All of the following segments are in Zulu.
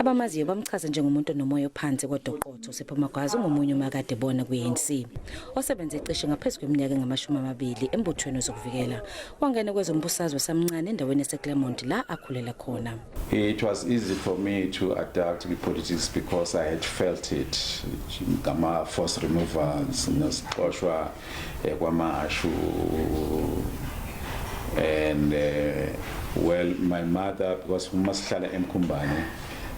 Abamaziyo bamchaza njengomuntu onomoya ophansi kodwa oqotho. USipho Magwaza ungomunye umakadebona kwi-ANC osebenze cishe ngaphezu kweminyaka engama-20 embuthweni wezokuvikela. Wangena kwezombusazwe esamncane endaweni yaseClermont la akhulela khona. It was easy for me to adapt to politics because I had felt it. Ngama force removals, nasixoshwa KwaMashu and well, my mother, because uma sihlala eMkhumbane,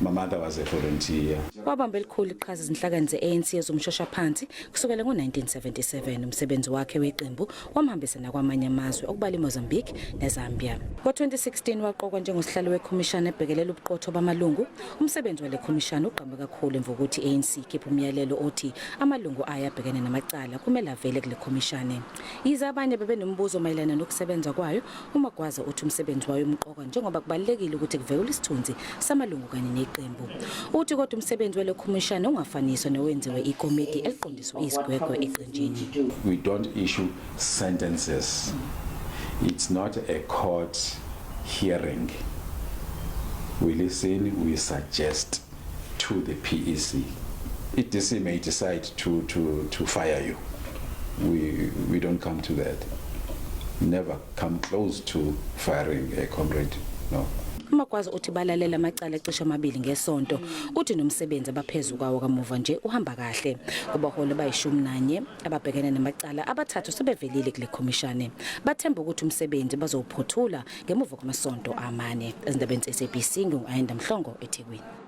my mother was a volunteer. Wabamba elikhulu iqhaza ezinhlakeni ze-ANC ezomshoshaphansi kusukela ngo-1977. Umsebenzi wakhe weqembu wamhambisa nakwamanye amazwe okubala iMozambique neZambia. Ngo-2016 waqokwa njengosihlalo wekhomishana ebhekelela ubuqotho bamalungu. Umsebenzi wale khomishana ugqame kakhulu emva kokuthi i-ANC ikhiphe umyalelo othi amalungu ayo abhekene namacala kumele avele kule khomishane. Yize abanye bebenombuzo mayelana nokusebenza kwayo, uMagwaza uthi umsebenzi wayo umqoka njengoba kubalulekile ukuthi kuvekelwe isithunzi samalungu kanye neqembu. Uthi kodwa umsebenzi wale khomishana ungafaniswa nowenziwe ikomiti eliqondiswa izigwegwe eqenjini. We don't issue sentences. It's not a court hearing. We listen, we suggest to the PEC. I-DC may decide to fire you. We don't come to that. Never come close to firing a comrade. No. UMagwaza uthi balalela amacala cishe amabili ngesonto. Uthi nomsebenzi abaphezu kwawo kamuva nje uhamba kahle. Kubaholi abayi-11 ababhekene namacala, abathathu sebevelile kule khomishane. Bathemba ukuthi umsebenzi bazowuphothula ngemuva kwamasonto amane. Ezindabeni ze-SABC, ngingu-Ayanda Mhlongo, eThekwini.